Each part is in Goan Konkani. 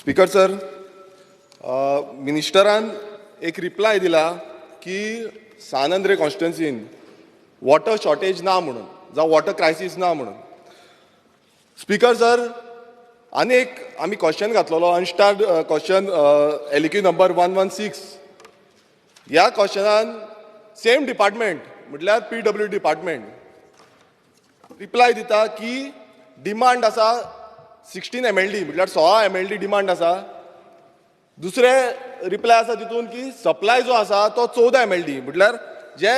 स्पीकर सर, मिनिस्टरान एक रिप्लाय दिला की सान आंद्रे कॉन्स्टिट्युएन्सीन वॉटर शॉर्टेज ना म्हणून जावं वॉटर क्रायसीस ना म्हणून. स्पीकर सर, आनी एक आमी क्वेश्चन घातलेलो, unstarred question LAQ number 116. ह्या क्वेश्चनान सेम डिपार्टमेंट, म्हटल्यार पीडब्ल्यू डिपार्टमेंट, रिप्लाय दिता की डिमांड आसा 16 एमएलडी, म्हटल्यार 16 एमएलडी डिमांड आसा. दुसरे रिप्लाय आसा तितून की सप्लाय जो आसा तो 14 एमएलडी, म्हटल्यार जे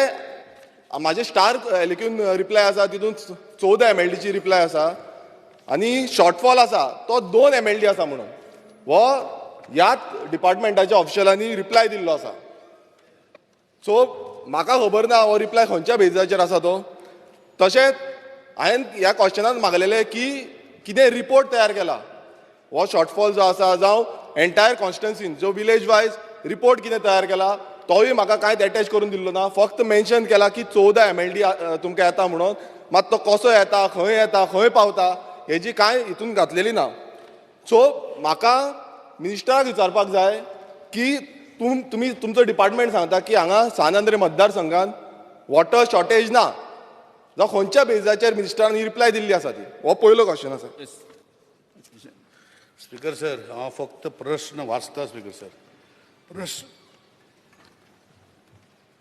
म्हाजे स्टार एलएक्यून रिप्लाय आसा तितून 14 एमएलडीची रिप्लाय आसा आनी शॉर्टफॉल आसा तो 2 एमएलडी आसा म्हणून हो ह्याच डिपार्टमेंटाच्या ऑफिशलांनी रिप्लाय दिल्लो आसा. सो म्हाका खबर ना हो रिप्लाय खंयच्या बेजाचेर आसा तो. तशेंच हांवें ह्या क्वेश्चनान मागलेलें की कितें रिपोर्ट तयार केला, हो शॉर्टफॉल जो आसा जावं एंटायर कॉन्स्टिट्युएन्सीन जो विलेज वायज रिपोर्ट कितें तयार केला, तोय म्हाका कांयच एटॅच करून दिल्लो ना. फक्त मेन्शन केला की 14 एमएलडी तुमकां येता म्हणून. मात तो कसो येता, खंय येता, खंय पावता, हेजी कांय हितून घातलेली ना. सो म्हाका मिनिस्टराक विचारपाक जाय की तुमी तुमचो डिपार्टमेंट सांगता की हांगा सान आंद्रे मतदारसंघात वॉटर शॉर्टेज ना, जावं खंयच्या बेजाचेर मिनिस्टरान ही रिप्लाय दिल्ली आसा ती? हो पयलो क्वेश्चन आसा. स्पीकर सर, हांव फक्त प्रश्न वाचता. स्पीकर सर,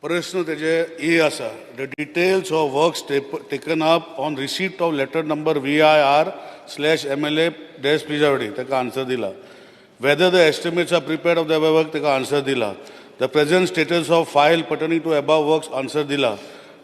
प्रश्न तेजे ए आसा, the details of works taken up on receipt of letter number VIR/MLA-PWD, ताका आन्सर दिला. Whether the estimates are prepared of the work, ताका आन्सर दिला. The present status of file pertaining to above works, answer दिला.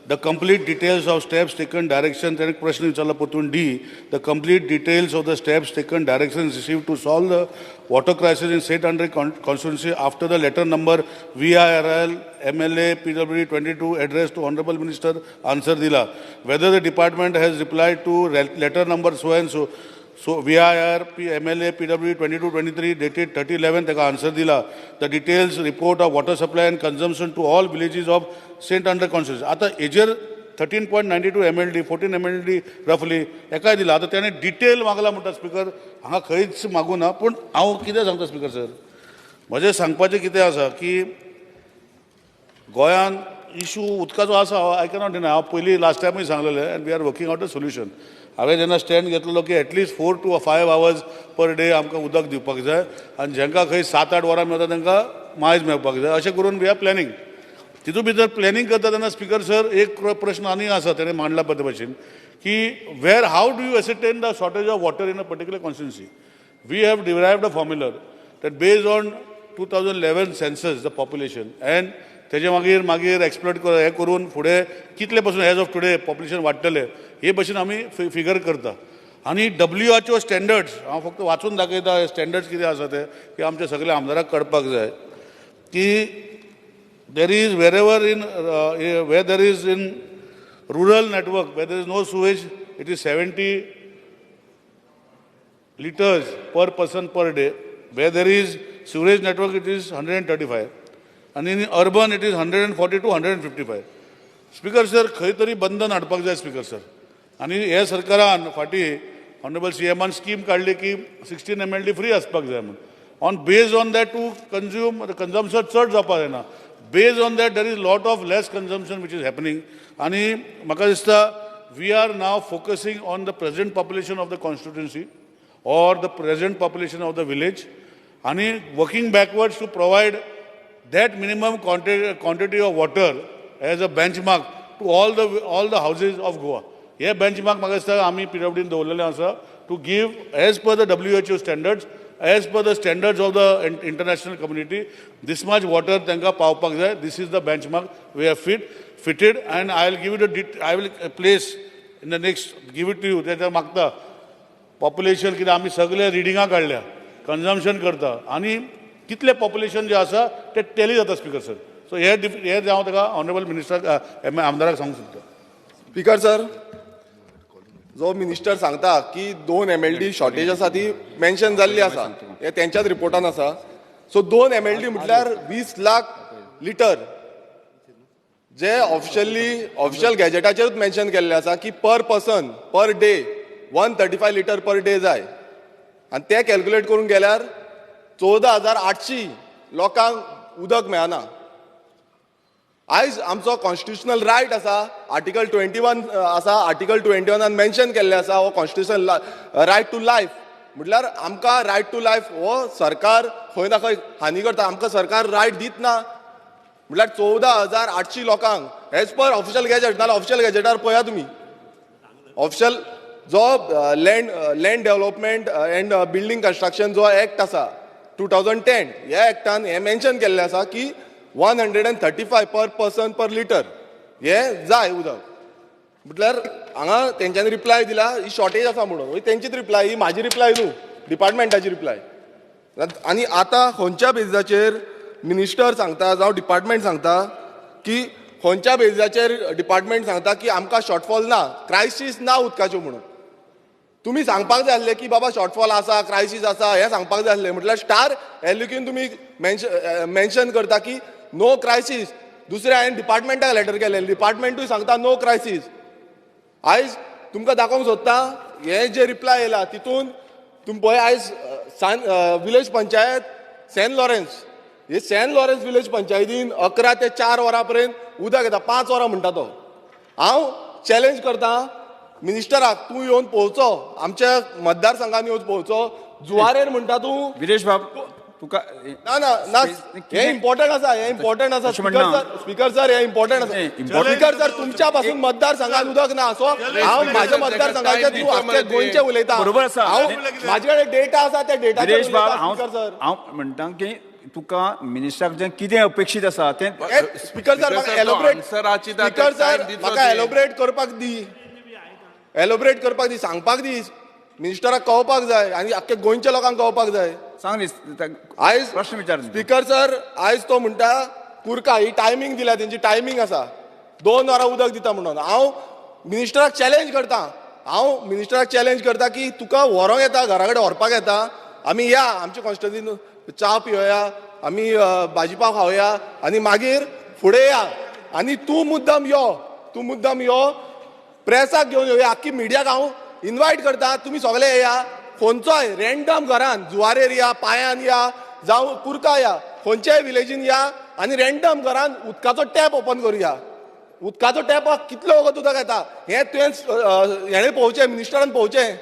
The complete details of steps taken, direction, ताणें प्रश्न विचारला परतून D, the complete details of the steps taken, direction received to solve the water crisis in Saint Andre constituency after the letter number VIRL MLA PW 22 addressed to Honorable Minister, answer दिला. Whether the department has replied to letter number so and so, so VIR P MLA PW 22 23 dated 30/11, ताका आन्सर दिला. The details report of water supply and consumption to all villages of Saint Andre constituency. आतां हेजेर 13.92 MLD, 14 MLD roughly हेकाय दिला. आतां तेणें डिटेल मागला म्हणटा स्पिकर, हांगा खंयच मागूं ना. पूण हांव कितें सांगता स्पिकर सर, म्हजें सांगपाचें कितें आसा की गोंयान इशू उदकाचो आसा, I cannot deny. हांव पयलीं लास्ट टायमूय सांगलेलें and we are working out a solution. हांवें जेन्ना स्टँड घेतलेलो की at least 4 to 5 hours per day आमकां उदक दिवपाक जाय आनी जांकां खंय 7-8 वरां मेळटा तांकां मायज मेळपाक जाय, अशें करून we are planning. तितून भितर प्लॅनिंग करता तेन्ना स्पिकर सर, एक प्रश्न आनी आसा तेणें मांडला पळय ते भाशेन की where how do you ascertain the shortage of water in a particular constituency? We have derived a formula that based on 2011 census, the population, and तेजे मागीर मागीर एक्सप्लोर हें करून फुडें कितले पसून एज ऑफ टुडे पॉप्युलेशन वाडटलें, हे भशेन आमी फिगर करता. आनी डब्ल्यू एच ओ स्टँडर्ड्स हांव फक्त वाचून दाखयता, स्टँडर्ड्स कितें आसा ते, की आमच्या सगल्या आमदाराक कळपाक जाय की there is wherever in where there is in rural network, where there is no sewage, it is 70 liters per person per day. Where there is sewerage network, it is 135. And in urban, it is 140 to 155. Speaker sir, खंय तरी बंधन हाडपाक जाय स्पीकर सर. आनी हे सरकारान फाटीं ऑनरेबल सी एमान स्कीम काडली की 16 एमएलडी फ्री आसपाक जाय म्हूण. On based on that to consume, consumption चड जावपाक जायना. Based on that, there is lot of less consumption which is happening. आनी म्हाका दिसता we are now focusing on the present population of the constituency or the present population of the village आणि working backwards to provide that minimum quantity of water as a benchmark to all the houses of Goa. Hey benchmark म्हाका दिसता आमी पीडब्ल्यूडीन दवरलेलें आसा to give as per the WHO standards, as per the standards of the international community, this much water तांकां पावपाक जाय. This is the benchmark we have fitted and I will give it, I will place in the next, give it to you. तेच्या मागता पॉप्युलेशन कितें, आमी सगळे रिडिंगां काडल्या, कन्जम्पशन करता आनी कितलें पॉप्युलेशन जें आसा तें टॅली जाता स्पिकर सर. सो हे हे हांव ताका ऑनरेबल मिनिस्टर आमदाराक सांगूंक सोदता. स्पीकर सर, जो मिनिस्टर सांगता की 2 एमएलडी शॉर्टेज आसा, ती मेन्शन जाल्ली आसा, हे तेंच्याच रिपोर्टान आसा. सो 2 एमएलडी म्हटल्यार 20 लाख लिटर, जे ऑफिशियली ऑफिशियल गॅजेटाचेरूच मेन्शन केल्लें आसा की per person per day 135 litre per day जाय. आनी ते कॅल्क्युलेट करून गेल्यार 14,800 लोकांक उदक मेळना. आयज आमचो कॉन्स्टिट्युशनल रायट आसा, आर्टिकल 21 आसा. आर्टिकल 21 मेन्शन केल्लें आसा, हो कॉन्स्टिट्युशनल रायट टू लायफ. म्हटल्यार आमकां रायट टू लायफ हो सरकार खंय ना खंय हानी करता. आमकां सरकार रायट दित ना. म्हटल्यार 14,800 लोकांक एज पर ऑफिशियल गॅजेट, नाल्यार ऑफिशियल गॅजेटार पळया तुमी, ऑफिशियल जो land development and building construction जो एक्ट आसा 2010, ह्या एक्टान हें मेन्शन केल्लें आसा की 135 per person per litre हें जाय उदक. म्हटल्यार हांगा तेंच्यांनी रिप्लाय दिला ही शॉर्टेज आसा म्हणून. ही तेंचीच रिप्लाय, ही म्हाजी रिप्लाय न्हू, डिपार्टमेंटाची रिप्लाय. आनी आतां खंयच्या बेजिसाचेर मिनिस्टर सांगता जावं डिपार्टमेंट सांगता की, खंयच्या बेजिसाचेर डिपार्टमेंट सांगता की आमकां शॉर्टफॉल ना, क्रायसीस ना उदकाच्यो म्हणून? तुमी सांगपाक जाय आसलें की बाबा शॉर्टफॉल आसा, क्रायसीस आसा, हें सांगपाक जाय आसलें. म्हटल्यार स्टार एलक्यून तुमी मेन्शन करता की नो क्रायसीस. दुसरें हांवें डिपार्टमेंटाक लेटर केलें, डिपार्टमेंटूय सांगता नो क्रायसीस. आयज तुमकां दाखोवंक सोदता, हे जे रिप्लाय येयला तितून तुमी पळय, आयज सान विलेज पंचायत सेंट लॉरेन्स, हे सेंट लॉरेन्स विलेज पंचायतीन 11 ते 4 वरां पर्यंत उदक येता, 5 वरां म्हणटा तो. हांव चॅलेंज करता मिनिस्टराक, तूं येवन पळोवचो, आमच्या मतदारसंघान येवन पळोवचो. जुवारेर म्हणटा तूं. विरेश बाब, तुका ना ना ना, हे इम्पॉर्टंट आसा, हे इम्पॉर्टंट आसा. तशें म्हणना. स्पीकर सर, स्पीकर सर, हे इम्पॉर्टंट आसा. नाही, important- speaker sir, तुमच्या पासून मतदारसंघात उदक ना, सो हांव म्हाज्या मतदारसंघाचे तूं आख्खे गोंयचे उलयता. बरोबर आसा. हांव म्हाजे कडेन डेटा आसा, त्या डेटाचेर विरेश बाब, उलयता. हांव स्पीकर सर, हांव म्हणटा की तुका मिनिस्टराक जें कितें अपेक्षीत आसा तें स्पीकर सर, म्हाका एलोबरेट आन्सराची स्पीकर सर, म्हाका एलोबरेट करपाक दी, एलोबरेट करपाक दी, सांगपाक दी. मिनिस्टराक कळपाक जाय आनी आख्खे गोंयच्या लोकांक कळपाक जाय. सांग न्ही. आयज प्रश्न विचार न्ही. स्पीकर सर, आयज तो म्हणटा कुरका ही टायमींग दिल्या, तेंची टायमींग आसा, 2 वरां उदक दिता म्हणून. हांव मिनिस्टराक चॅलेंज करता, हांव मिनिस्टराक चॅलेंज करता की तुका व्हरोंक येता, घरा कडेन व्हरपाक येता, आमी या आमच्या कॉन्स्टिट्युन्सीन च्या पिवया आमी, भाजी पाव खावया आनी मागीर फुडें या आनी तूं मुद्दम यो, तूं मुद्दम यो, प्रेसाक घेवन येवया, आख्खी मिडियाक हांव इनवायट करता, तुमी सगळे येया. खंयचोय रँडम घरान, जुवारेर या, पांयान या, जावं कुरका या, खंयच्याय विलेजीन या आनी रँडम घरान उदकाचो टॅप ओपन करुया. उदकाचो टॅप कितलो वगत उदक येता हें तुवें हेणें पळोवचें, मिनिस्टरान पळोवचें.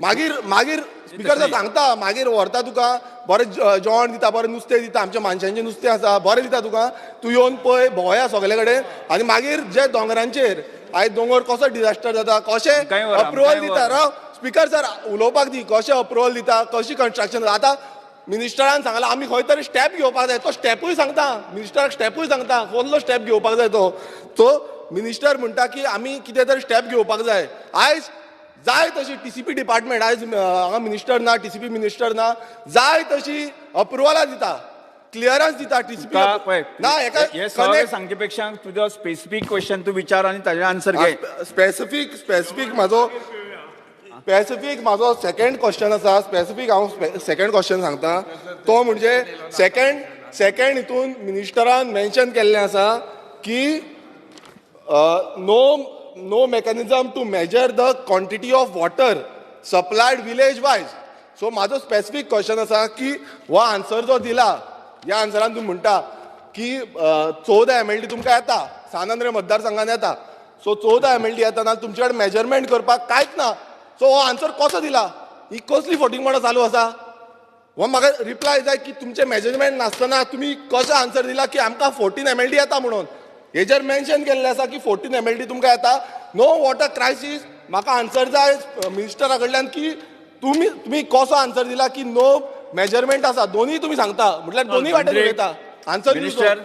मागीर मागीर स्पीकर सर सांगता, मागीर व्हरता तुका, बरें जेवण दिता, बरें नुस्तें दिता, आमच्या मानशांचें नुस्तें आसा, बरें दिता तुका, तूं येवन पळय, भोंवया सगळे कडेन. आनी मागीर जे दोंगरांचेर आयज दोंगर कसो डिजास्टर जाता, कशें आमकांय व्हर, अप्रुवल आमकांय दिता. व्हर. राव स्पीकर सर, उलोवपाक दी. कशें अप्रुवल दिता, कशी कन्स्ट्रक्शन. आतां मिनिस्टरान सांगलां आमी खंय तरी स्टेप घेवपाक जाय, तो स्टेपूय सांगता मिनिस्टराक, स्टेपूय सांगता कसलो स्टेप घेवपाक जाय तो. सो मिनिस्टर म्हणटा की आमी कितें तरी स्टेप घेवपाक जाय. आयज जाय तशी टीसीपी डिपार्टमेंट, आयज हांगा मिनिस्टर ना, टीसीपी मिनिस्टर ना, जाय तशी अप्रुवलां दिता, क्लियरन्स दिता टीसीपी. तुका पळय, ना हेका हे सगळें कनेक्ट सांगचे पेक्षा तुजो स्पेसिफीक क्वेश्चन तूं विचार आनी ताजें आन्सर घे. स्पेसिफीक म्हाजो, स्पेसिफीक म्हाजो सेकंड क्वेश्चन आसा. स्पेसिफीक हांव सेकंड क्वेश्चन सांगता तो म्हणजे सेकंड हितून मिनिस्टरान मेन्शन केल्लें आसा की no mechanism to measure the quantity of water supplied village wise. So म्हाजो स्पेसिफीक क्वेश्चन आसा की हो आन्सर जो दिला, ह्या आन्सरान तूं म्हणटा की 14 एमएलडी तुमकां येता, सान आंद्रे मतदारसंघान येता. सो 14 एमएलडी येता ना, तुमचे कडेन मेजरमेंट करपाक कांयच ना. सो हो आन्सर कसो दिला? ही कसली फटींगपणां चालू आसा? हो म्हाका रिप्लाय जाय की तुमचें मेजरमेंट नासतना तुमी कसो आन्सर दिला की आमकां 14 एमएलडी येता म्हणून. हेजेर मेन्शन केल्लें आसा की 14 एमएलडी तुमकां येता, नो वॉटर क्रायसीस. म्हाका आन्सर जाय मिनिस्टरा कडल्यान की तुमी कसो आन्सर दिला की नो मेजरमेंट आसा. दोनूय तुमी सांगता म्हटल्यार दोनूय वाटेन उलयता. आन्सर. मिनिस्टर,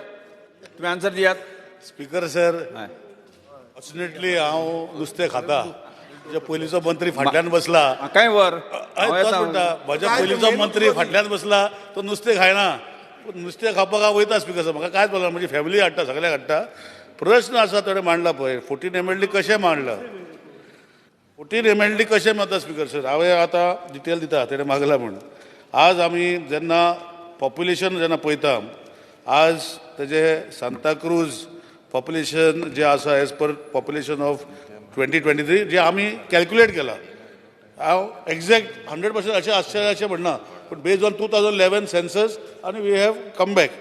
तुमी आन्सर दियात. स्पीकर सर, हय. फॉर्च्युनेटली हांव नुस्तें खाता. म्हज्या पयलींचो मंत्री फाटल्यान बसला. म्हाकाय व्हर. हय, हांव तोच येता. म्हणटा, म्हज्या काय पयलींचो ते मंत्री फाटल्यान बसला, तो नुस्तें खायना. पूण नुस्तें खावपाक हांव वयता स्पीकर सर, म्हाका कांयच प्रॉब्लेम, म्हजी फॅमिली हाडटा, सगळ्याक हाडटा. प्रश्न आसा तेणें मांडला पळय, 14 एमएलडी कशें मांडला, 14 एमएलडी कशें मेळटा? स्पीकर सर, हांवें आतां डिटेल दिता, तेणें मागला म्हूण. आज आमी जेन्ना पॉप्युलेशन जेन्ना पळयता, आज तेजे सांताक्रूज पॉप्युलेशन जे आसा, as per population of 2023 जे आमी कॅल्क्युलेट केला, हांव एग्जॅक्ट 100% अशें आसचें अशें म्हणना. पूण based on 2011 census आनी we have come back.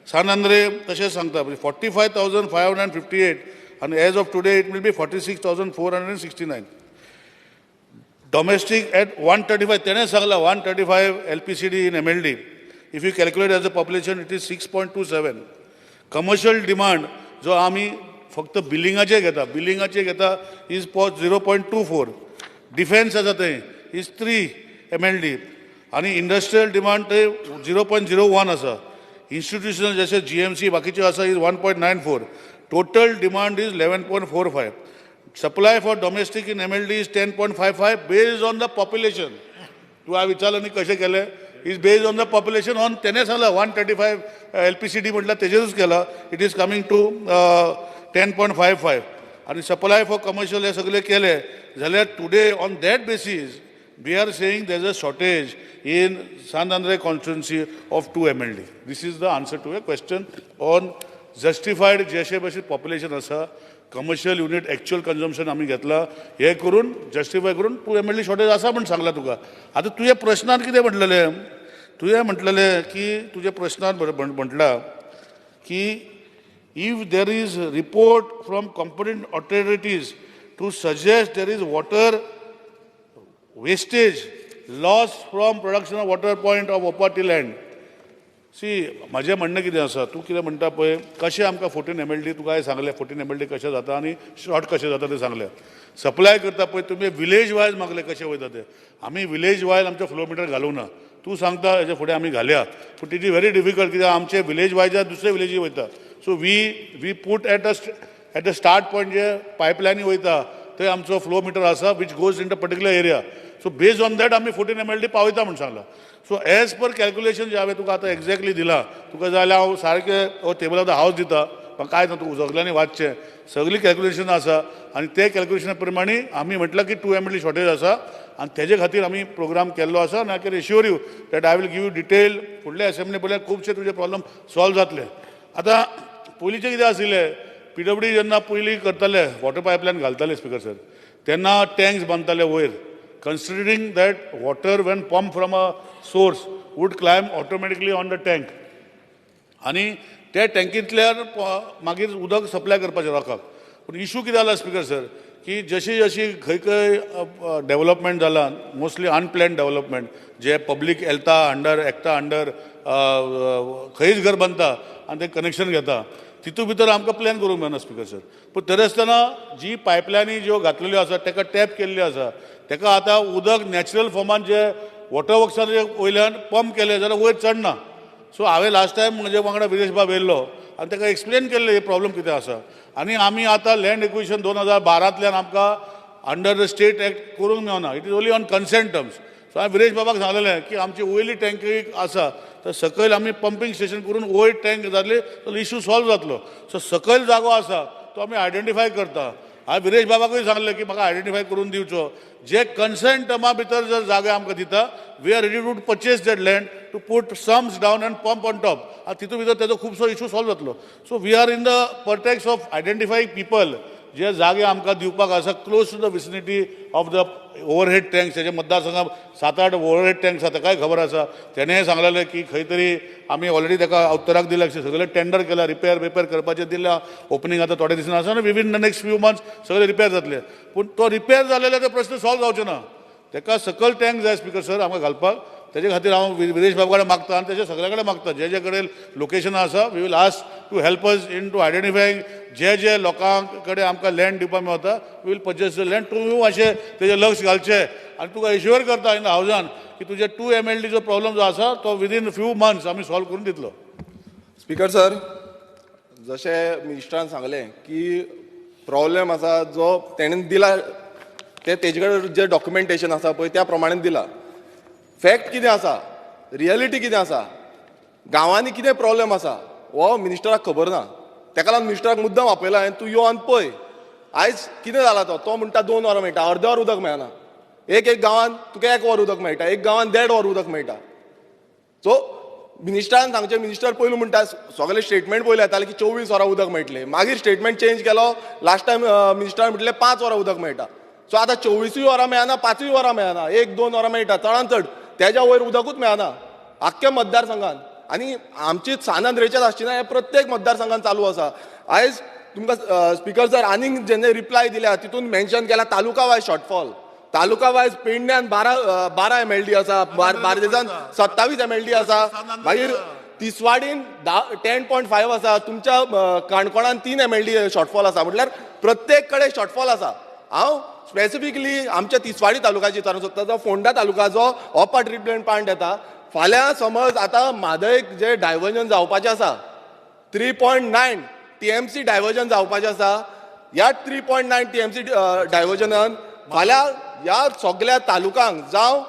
San Andre तशें सांगता, 45,558 आनी as of today it will be 46,469. Domestic at 135, तेणें सांगला, 135 LPCD in MLD. If you calculate as a population, it is 6.27. Commercial demand जो आमी फक्त बिलिंगाचे घेता, बिलिंगाचे घेता, is 0.24. Defence आसा थंय is 3 MLD आनी इंडस्ट्रियल डिमांड थंय 0.01 आसा. इन्स्टिट्युशनल जशे जीएमसी बाकीचे आसा is 1.94. Total demand is 11.45. Supply for domestic in MLD is 10.55 based on the population. तूं हांवें विचारलं न्ही कशें केलें, is based on the population on तेणें सांगलां, 135 LPCD म्हटल्यार तेजेरूच केला. It is coming to 10.55 आनी सप्लाय फॉर कमर्शियल हे सगळे केले जाल्यार today on that basis we are saying there is a shortage in Sant Andre constituency of 2 MLD. This is the answer to a question on justified जशे भशेन पॉप्युलेशन आसा, कमर्शियल युनीट एक्च्युअल कन्जम्पशन आमी घेतला, हे करून जस्टिफाय करून 2 MLD shortage आसा म्हण सांगला तुका. आतां तुज्या प्रश्नान कितें म्हटलेलें? तुवें म्हटलेलें की तुज्या प्रश्नान म्हटलां की if there is report from competent authorities to suggest there is water wastage loss from production of water point of Opa till end. See, म्हाजें म्हणणें कितें आसा, तूं कितें म्हणटा पळय, कशें आमकां 14 MLD, तुका हांवें सांगलें, 14 MLD कशें जाता आनी शॉर्ट कशें जाता तें सांगलें. सप्लाय करता पळय, तुमी विलेज वायज मागलें कशें वयता तें. आमी विलेज वायज आमचें फ्लो मिटर घालूंक ना. तूं सांगता हेजे फुडें आमी घालया, पूण it is very difficult कित्याक आमचे विलेज वायज दुसरे विलेजी वयता. So we put at the start point, जे पायपलायनी वयता थंय आमचो फ्लो मिटर आसा which goes in the particular area. So based on that आमी 14 MLD पावयता म्हूण सांगलां. सो एज पर कॅल्क्युलेशन जे हांवें तुका आतां एक्झॅक्टली दिलां, तुका जाय जाल्यार हांव सारकें हो टेबल ऑफ the house दिता, पण कांय ना, तूं सगल्यांनी वाचचें. सगळीं कॅल्क्युलेशन आसा आनी ते कॅल्क्युलेशना प्रमाणे आमी म्हटलां की 2 MLD shortage आसा आनी तेजे खातीर आमी प्रोग्राम केल्लो आसा. आनी I can assure you that I will give you detail. फुडले असेंब्ली पळल्यार खुबशे तुजे प्रॉब्लम सॉल्व जातले. आतां पयलींचें कितें आशिल्लें, पीडब्ल्यूडी जेन्ना पयलीं करताले, वॉटर पायपलायन घालताले स्पिकर सर, तेन्ना टँक्स बांदताले वयर, considering that water when pump from a source would climb automatically on the tank आनी त्या टँकींतल्यान मागीर उदक सप्लाय करपाचें लोकांक. पूण इशू कितें जाला स्पिकर सर, की जशी जशी खंय खंय डेवलपमेंट जाला, मोस्टली अनप्लॅन डेवलपमेंट, जे पब्लीक येता अंडर एक्टा अंडर खंयच घर बांदता आनी ते कनेक्शन घेता, तितू भितर आमकां प्लॅन करूंक मेळना स्पिकर सर. पूण तरी आसतना जी पायपलायनी ज्यो घातलेल्यो आसा ताका टॅप केल्ल्यो आसा, ताका आतां उदक नॅचरल फॉर्मान जे वॉटर वर्क्सान वयल्यान पंप केलें जाल्यार वयर चडना. सो हांवें लास्ट टायम म्हजे वांगडा विरेश बाब येयल्लो आनी ताका एक्सप्लेन केल्लें हे प्रॉब्लम कितें आसा. आनी आमी आतां लँड एक्विजिशन 2012तल्यान आमकां अंडर the state act करूंक मेळना, it is only on consent terms. So हांवें विरेश बाबाक सांगलेलें की आमची वयली टँकी आसा तर सकयल आमी पंपींग स्टेशन करून वयर टँक जातली जाल्यार इशू सॉल्व जातलो. सो सकयल जागो आसा तो आमी आयडेंटिफाय करता. हांवें विरेश बाबाकूय सांगलें की म्हाका आयडेंटिफाय करून दिवचो, जे कन्सेंट टर्मा भितर जर जागे आमकां दिता, we are ready to purchase that land to put sumps down and pump on top. आनी तितून भितर तेजो खुबसो इशू सॉल्व जातलो. So we are in the process of identifying people जे जागे आमकां दिवपाक आसा close to the vicinity of the overhead tanks. तेजे मतदारसंघात सात आठ ओवरहेड टँक्स आसा, ताकाय खबर आसा. तेणें सांगलेलें की खंय तरी आमी ऑलरेडी ताका उत्तराक दिला, सगळें टेंडर केलां, रिपेर बिपेर करपाचें दिलां. ओपनींग आतां थोडे दिसांनी आसा आनी within the next few months सगळें रिपेर जातलें. पूण तो रिपेर जालेल्यार तो प्रश्न सॉल्व जावचो ना. ताका सकयल टँक जाय स्पिकर सर आमकां घालपाक. तेजे खातीर हांव विरेश बाबा कडेन मागता आनी तेजे सगळ्या कडेन मागता, जे जे कडेन लोकेशनां आसा, we will ask to help us in to identifying जे जे लोकां कडेन आमकां लँड दिवपाक मेळटा, we will purchase the land. तूं मातशें तेजें लक्ष घालचें आनी तुका एश्युअर करता इन the हावजान की तुजे 2 MLDचो प्रॉब्लम जो आसा तो विदीन फ्यू मंथ्स आमी सॉल्व करून दितलो. स्पीकर सर, जशें मिनिस्टरान सांगलें की प्रॉब्लेम आसा जो तेणेन दिला ते तेजे कडेन जे डॉक्युमेंटेशन आसा पळय त्या प्रमाणे दिला. फॅक्ट कितें आसा, रियलिटी कितें आसा, गांवांनी कितें प्रॉब्लेम आसा हो मिनिस्टराक खबर ना. तेका लागून मिनिस्टराक मुद्दम आपयला हांवें, तूं यो आनी पळय आयज कितें जाला. तो तो म्हणटा 2 वरां मेळटा, अर्दे वर उदक मेळना. एक एक गांवांत तुका एक वर उदक मेळटा, एक गांवांत देड वर उदक मेळटा. सो मिनिस्टरान सांगचें, मिनिस्टर पयलू म्हणटा, सगळे स्टेटमेंट पयलीं येताले की 24 वरां उदक मेळटलें. मागीर स्टेटमेंट चेंज केलो. लास्ट टायम मिनिस्टरान म्हटलें 5 वरां उदक मेळटा. सो आतां 24ूय वरां मेळना, 5ूय वरां मेळना, एक दोन वरां मेळटा चडान चड. तेज्या वयर उदकूच मेळना आख्ख्या मतदारसंघात. आनी आमची सान आंद्रेचेच आसची ना, हे प्रत्येक मतदारसंघात चालू आसा. आयज तुमकां स्पिकर सर, आनीक जेन्ना रिप्लाय दिल्या तितून मेन्शन केला taluka wise shortfall. Taluka wise पेडण्यान 12 MLD आसा, बार्देजान 27 एमएलडी आसा, मागीर तिसवाडीन 10.5 आसा, तुमच्या काणकोणान 3 एमएलडी शॉर्टफॉल आसा. म्हटल्यार प्रत्येक कडेन शॉर्टफॉल आसा. हांव स्पेसिफिकली आमच्या तिसवाडी तालुक्याची विचारूंक सोदता, जो फोंडा तालुका जो ओपा ट्रिटमेंट प्लांट येता, फाल्यां समज आतां म्हादयक जे डायवर्जन जावपाचें आसा, 3.9 TMC diversion जावपाचें आसा, ह्या 3.9 TMC डायवर्जनान फाल्यां ह्या सगल्या तालुकांक जावं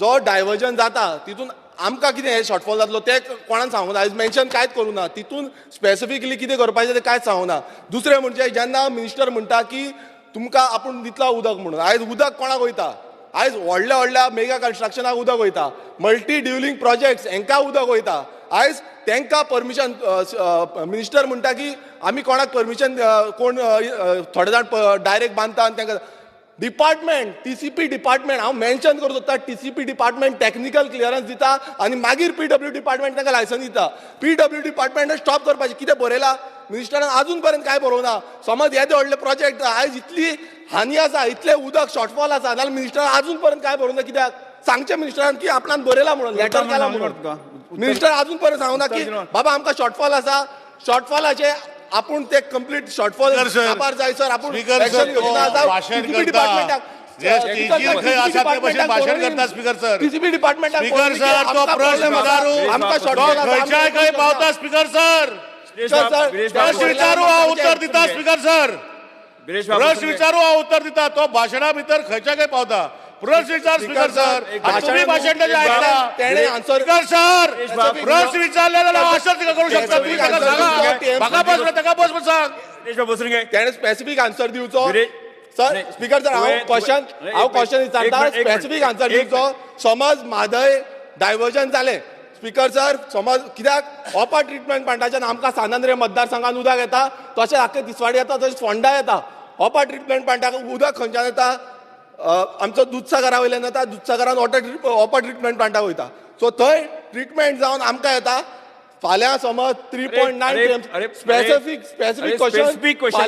जो डायवर्जन जाता तितून आमकां कितें हें शॉर्टफॉल जातलो तें कोणान सांगूं ना. आयज मेन्शन कांयच करूं ना, तितून स्पेसिफिकली कितें करपाचें तें कांयच सांगूं ना. दुसरें म्हणजे जेन्ना मिनिस्टर म्हणटा की तुमकां आपूण दितलो उदक म्हणून, आयज उदक कोणाक वयता? आयज व्हडल्या व्हडल्या मेगा कन्स्ट्रक्शनाक उदक वयता, मल्टी ड्युलिंग प्रोजेक्ट्स हेंकां उदक वयता. आयज तांकां परमिशन, मिनिस्टर म्हणटा की आमी कोणाक परमिशन, कोण थोडे जाण डायरेक्ट बांदता आनी तांकां डिपार्टमेंट, टीसीपी डिपार्टमेंट, हांव मेन्शन करूंक सोदता, टीसीपी डिपार्टमेंट टॅक्निकल क्लियरन्स दिता आनी मागीर पीडब्ल्यू डिपार्टमेंट तांकां लायसन्स दिता. पीडब्ल्यू डिपार्टमेंट स्टॉप करपाचें. कितें बरयलां मिनिस्टरान? अजून पर्यंत कांय बरोवना. समज येदे व्हडले प्रोजेक्ट, आयज इतली हानी आसा, इतलें उदक शॉर्टफॉल आसा, नाल्यार मिनिस्टरान अजून पर्यंत कांय बरोवना कित्याक? सांगचें मिनिस्टरान की आपणान बरयलां म्हणून, लेटर केलां म्हणून. मिनिस्टर अजून पर्यंत सांगूना की बाबा आमकां शॉर्टफॉल आसा, शॉर्टफॉलाचे आपूण ते कंप्लीट शॉर्टफॉल काबार जाय सर आपूण एक्शन घेवना. भाशण करता, स्पीकर सर, टीसीपी डिपार्टमेंटाक स्पीकर सर, तो प्रश्न विचारू, आमकां शॉर्टफॉल खंयच्याय खंय पावता स्पीकर सर, प्रश्न विचारू हांव उत्तर दिता स्पीकर सर, प्रश्न विचारू हांव उत्तर दिता, तो भाशणा भितर खंयच्या खंय पावता. प्रश्न विचार स्पीकर सर, तुम्ही भाशण ताजें आयकता स्पीकर सर, प्रश्न विचारले जाल्यार हांव आन्सर तिका करूं शकता, तुमी ताका सांगा, म्हाका बस ताका बस म्हण सांग. तेणें स्पेसिफीक आन्सर दिवचो सर. स्पीकर सर, हांव क्वेश्चन विचारता, स्पेसिफीक आन्सर दिवचो. समज म्हादय डायवर्जन जालें स्पीकर सर, समज कित्याक ओपा ट्रिटमेंट प्लांटाच्यान आमकां सान आंद्रे मतदारसंघान उदक येता, तशें आख्खे तिसवाडी येता, तशें फोंडा येता. ओपा ट्रिटमेंट प्लांटाक उदक खंयच्यान येता? आमचो दुधसागरा वयल्यान येता. दुधसागरान वॉटर ओपा ट्रिटमेंट प्लांटाक वयता, सो थंय ट्रिटमेंट जावन आमकां येता. फाल्यां समज 3.9, स्पेसिफीक क्वेश्चन,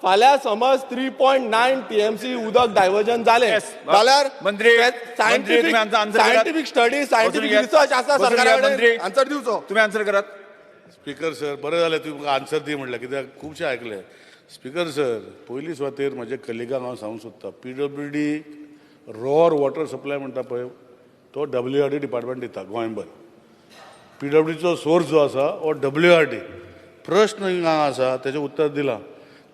फाल्यां समज 3.9 टीएमसी उदक डायवर्जन जालें जाल्यार मंत्री, scientific study, scientific research आसा सरकारा कडेन? आन्सर दिवचो. तुम्ही आन्सर करात. स्पीकर सर, बरें जालें तुवें म्हाका आन्सर दी म्हणलें, कित्याक खुबशें आयकलें. स्पीकर सर, पयली सुवातेर म्हज्या कलिगांक हांव सांगूंक सोदतां, PWD raw water supply म्हणटा पळय, तो डब्ल्यू आर डी डिपार्टमेंट दिता गोंयभर. पीडब्ल्यूडीचो सोर्स जो आसा हो डब्ल्यू आर डी. प्रश्न हांगा आसा तेजें उत्तर दिलां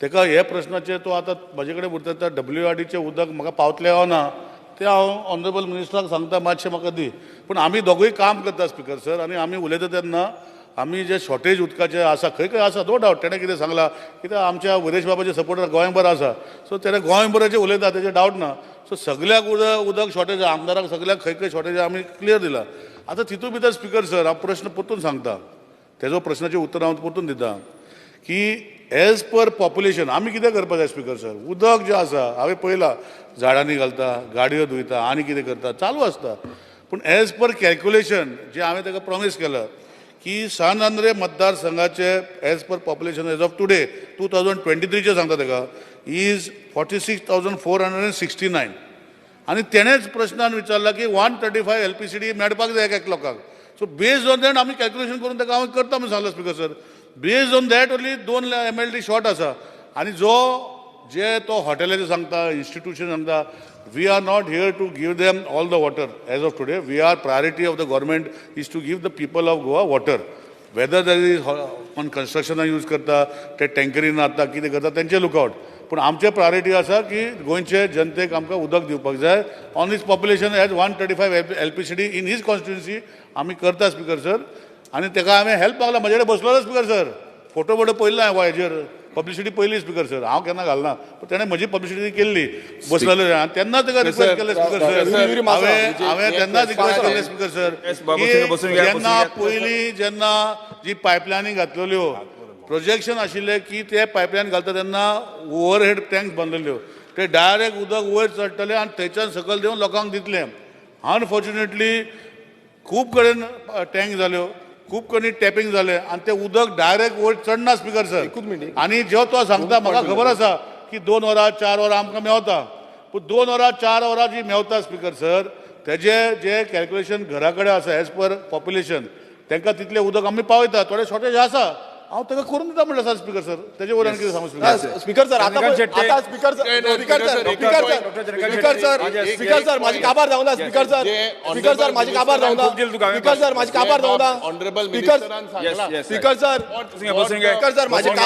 तेका. हे प्रश्नाचेर तो आतां म्हजे कडेन उरता, डब्ल्यू आर डीचें उदक म्हाका पावतलें काय ना तें हांव ऑनरेबल मिनिस्टराक सांगता, मातशें म्हाका दी. पूण आमी दोगूय काम करता स्पीकर सर, आनी आमी उलयता तेन्ना आमी जे शॉर्टेज उदकाचें आसा खंय खंय आसा, नो डावट. तेणें कितें सांगलां, कित्याक आमच्या वरेश बाबाचे सपोर्टर गोंयभर आसा, सो तेणें गोंयभराचें उलयता, तेजें डावट ना. सो सगल्याक उदक शॉर्टेज, आमदाराक सगल्याक खंय खंय शॉर्टेज आमी क्लियर दिला. आतां तितून भितर स्पीकर सर, हांव प्रश्न परतून सांगता, तेजो प्रश्नाचें उत्तर हांव परतून दिता की एज पर पॉप्युलेशन आमी कितें करपाक जाय. स्पीकर सर, उदक जें आसा हांवें पळयलां, झाडांनी घालता, गाडयो धुयता आनी कितें करता, चालू आसता. पूण एज पर कॅल्क्युलेशन जें हांवें ताका प्रॉमीस केलां की सान आंद्रे मतदारसंघाचे as per population as of today, 2023चें सांगता ताका, is 46,469. आनी तेणेच प्रश्नान विचारला की 135 एलपीसीडी मेळपाक जाय एक एक लोकांक. सो बेज्ड ऑन that आमी कॅल्क्युलेशन करून ताका हांवें करता म्हणून सांगलां speaker sir. Based on that only 2 MLD short आसा. आनी जो जे तो हॉटेलाचे सांगता, इन्स्टिट्यूशन सांगता, we are not here to give them all the water as of today. We are priority of the government is to give the people of Goa water, whether there is कोण कन्स्ट्रक्शनाक यूज करता, ते टँकरीन आता कितें करता तेंचे लुकआवट. पूण आमचें प्रायोरिटी आसा की गोंयचे जनतेक आमकां उदक दिवपाक जाय. On his population as 135 LPCD in his constituency आमी करता स्पीकर सर. आनी ताका हांवें हेल्प मागला, म्हजे कडेन बसलोलो स्पीकर सर, फोटो बोटो पळयलो हांवें, हेजेर पब्लिसिटी पळयली स्पीकर सर. हांव केन्ना घालना, पूण तेणें म्हजी पब्लिसिटी केल्ली, बसलेलो आनी तेन्ना ताका रिक्वेस्ट केलें स्पीकर सर. हांवें तेन्नाच रिक्वेस्ट केलें स्पीकर सर की जेन्ना पयलीं जेन्ना जी पायपलायनी घातलेल्यो, प्रोजेक्शन आशिल्लें की ते पायपलायन घालता तेन्ना ओवरहेड टँक्स बांदलेल्यो, ते डायरेक्ट उदक वयर चडटले आनी थंयच्यान सकयल देंवन लोकांक दितले. अनफॉर्च्युनेटली खूब कडेन टँक जाल्यो, खूब कडेन टॅपिंग जालें आनी तें उदक डायरेक्ट वयर चडना स्पीकर सर. एकूच मिनीट. आनी जेव तो सांगता, म्हाका खबर आसा की 2 वरां 4 वरां आमकां मेवता, पूण 2 वरां 4 वरां जी मेवता स्पीकर सर, तेजे जे कॅल्क्युलेशन घरा कडेन आसा एज पर पॉप्युलेशन, तांकां तितलें उदक आमी पावयता. थोडे शॉर्टेज आसा, हांव ताका करून दिता म्हणलें सर. स्पीकर सर, तेजे वयल्यान कितें सांगू स्पीकर? स्पीकर सर, आता चंद्रकांत शेट्टी. आता स्पीकर सर, नाही, speaker sir, speaker speaker sir, sir, Chandrakant speaker sir, Shetty. Speaker sir, माझी काबार जावना स्पीकर सर, जे स्पीकर सर, माझी काबार जावना खूप दिलं तुका हांवें. स्पीकर सर, माझी काबार जावना ऑनरेबल स्पीकर मिनिस्टरान सांगला. Yes, speaker sir, बसून घे. स्पीकर सर, माझी